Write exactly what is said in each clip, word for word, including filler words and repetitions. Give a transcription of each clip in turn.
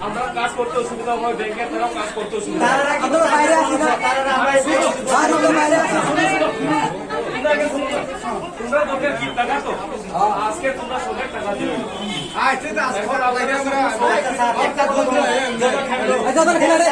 আপনার কাজ করতে অসুবিধা হয়, ব্যাংকের তারাও কাজ করতে অসুবিধা হয়। আমরা বাইরে আছি না, আমরা বাইরে আছি। তোমরা দোকান কি টাকা তো? আজকে তোমরা সবাই টাকা দিবে। আচ্ছা, তো আজকে এখন আমরা বাইরে আমরা একটা দোকান, একটা দোকান খেলে রে।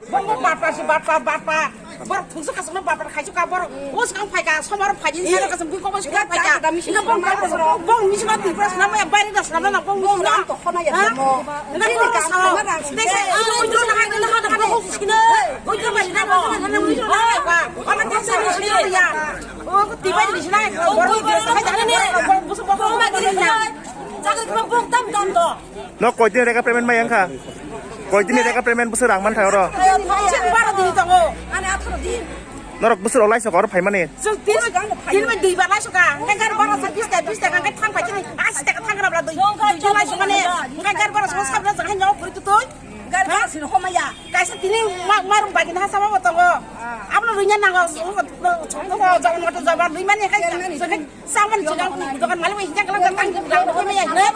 Bongbo bapa si bapa, bapa. Borok thungsa kasama bapa khaisuk ka borok. O swkang phai ka, somar phai di, sero kasam bui kobo swkang phai ka. Ino bong bong bong bong ni sima Tripura swnam ya, baire da swnam na bong ni sima. Ha? Ino bong ka sao. Desa ino ino na ha na ha na bong sina. Oi to ba sina bong na ha na ino na ba. Ama ta sa ni sina ya. O ko tibai ni sina. Borok phai da ni. Borok busu borok ba ni sina. Jaga ko bong tam tam do. No koi din rega payment mai ang kha. Koi din rega payment busu rang man thai oro. Ayo, thai. Chini baro din tongo. Ani atharo din. Norok busu rok lai sok oro phai mani. Chwng tin, tin bai dui bar lai soka. Ngai gar baro sa bis ta, bis ta ngai thang phai chini. Asi ta thang ra bla dui. Dui lai soka ne. Ngai gar baro sa sabra sa ngai nyok puri tu tui. Gar baro sin homaya. Kaisa tini ma, marung bagi na sama bo tongo. Abno runya nango. Chong tongo, jong moto jabar dui mani kai. Saman chikang dokan malik bai hijak lang tang lang ko me ya ne.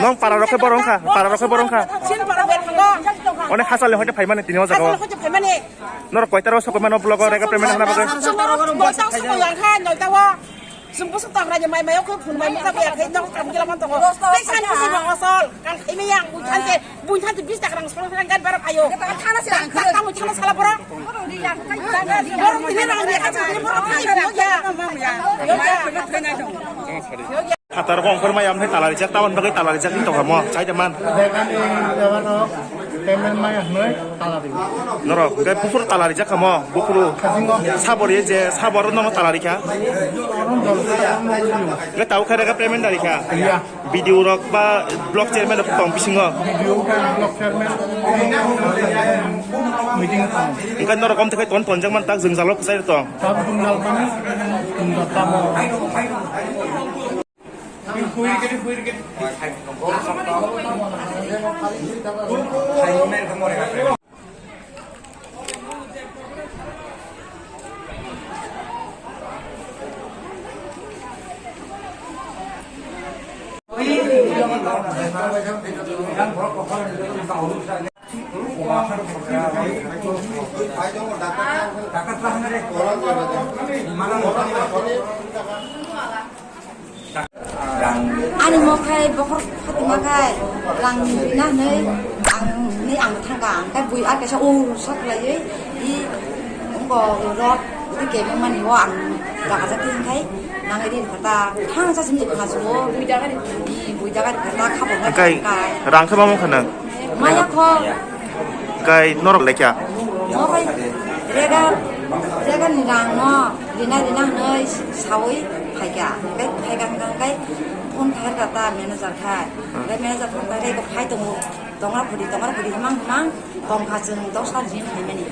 Nong para rokhe borong kha, para rokhe borong kha. Sin para ber kha. One hasal le hoite phaimani tini o jaga. Hasal hoite phaimani. Norok koita ro sokoi mano blogo rega payment hana bagwi. Sumbo sumbo yang kha nol tawa. Sumbo sumbo tangra je mai mai ko phun mai muka be khe nok kam gila man to. Tek san ko sumbo asal. Kan khai me yang bu than te. Bunthan tu bis tak rang solo rang gan barap ayo. Tamo thana sala borok. Borok tini rang dia kan sini borok thani yo ya. Yo ya. Yo ya. Hatar kong permai am hai talari jak tawan bagai talari jak ni tokamo chai teman. Payment maya noi talari. Norok gai pufur talari jak kamo bufuru. Sabor ye je sabor no talari kha. Gai tau kha rega payment dari kha. Iya. B D O rok ba block chairman rok tong bisingo. B D O khe block chairman meeting tong. Engkha norok om tekhai ton tonjak man tak jwngjalo kwchai tong. Tab jwngjal mani jwngjal tamo. Ani mo khai bokhor Fatima khai rang rina hwnwi ang ni ang thangka ang khai bui ar kaisa o sak laiwi i ungko rot uti kebeng mani o ang jaga jati khai nang ri khata thang sa simi khana suo bui jaga ri khata khabo khai Kai rang khe mamo khana. Maya kho. Kai norok lekya. Mo kai rega, rega ni rang no rina rina hwnwi sawi phaikya. Kai phaikya hwnkha kai phone khai kha ta manager khai. Kai manager phone khai kai phai tongo. Tongra phudi, tongra phudi himang himang tongkha chwng dos ta jin phaimani.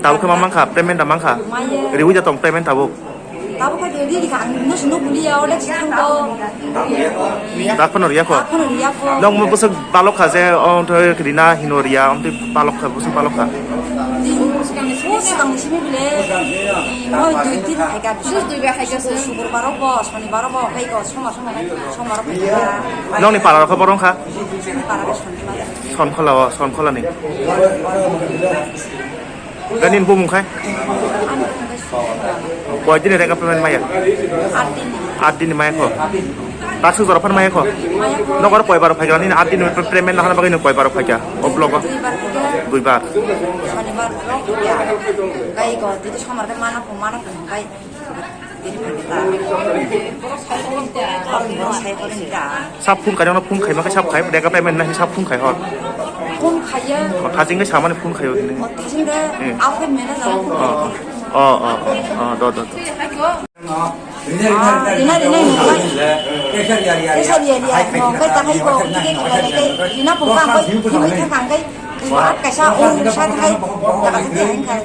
Tabuk khe ma mangkha, payment da mangkha. Maya. Riwi da tong payment tabuk. Tabuk khe Diri ka ang no sino bulia, oda chitang ko. Dak phano riya ko? Dak phano riya ko. Nong mo bwswk balok kha je, o, tho rina hino riya, amtwi balok kha, bwswk balok kha. Di, o swkang ni simi bile, mo dui tin khai ka. Sus dui ba khai ka sir. Sukur baro bo, soni baro bo, khai ko, soma, soma, khai ko, soma ro khai ka. Nong ni para ro kha borong kha? Para ro soni ma. Sonkhola o, Sonkhola ni. Gani ni bumung khai? Koi dini rega payment maya? Aat dini. Aat dini maya ko? Taksuk jora phan maya ko? Maya ko. Nokar koi bar phai gani aat dini payment nahana bagwi koi bar phai kya? O blogo? Dui bar phai kya. Dui bar. Shonibar blogo kya. Kai ko, dito somar ke mana ko, mana ko, kai. Sab phone khaina phone khai ma khe sab khai deka payment na sab phone khai hor. Phone khaiya. Thajing khe samani phone khaio hini. Thajing de. Hmm. Ako mena jana phone khai. Oh, oh, oh, oh, do, do, do. Rina, rina, rina, rina. Esa dia, dia. Mo kai ta khai ko, kike ko kai kai. Rina phone ka kai, phone ka kai. Buat kaisa, oh, sa khai. Jaga sini khai.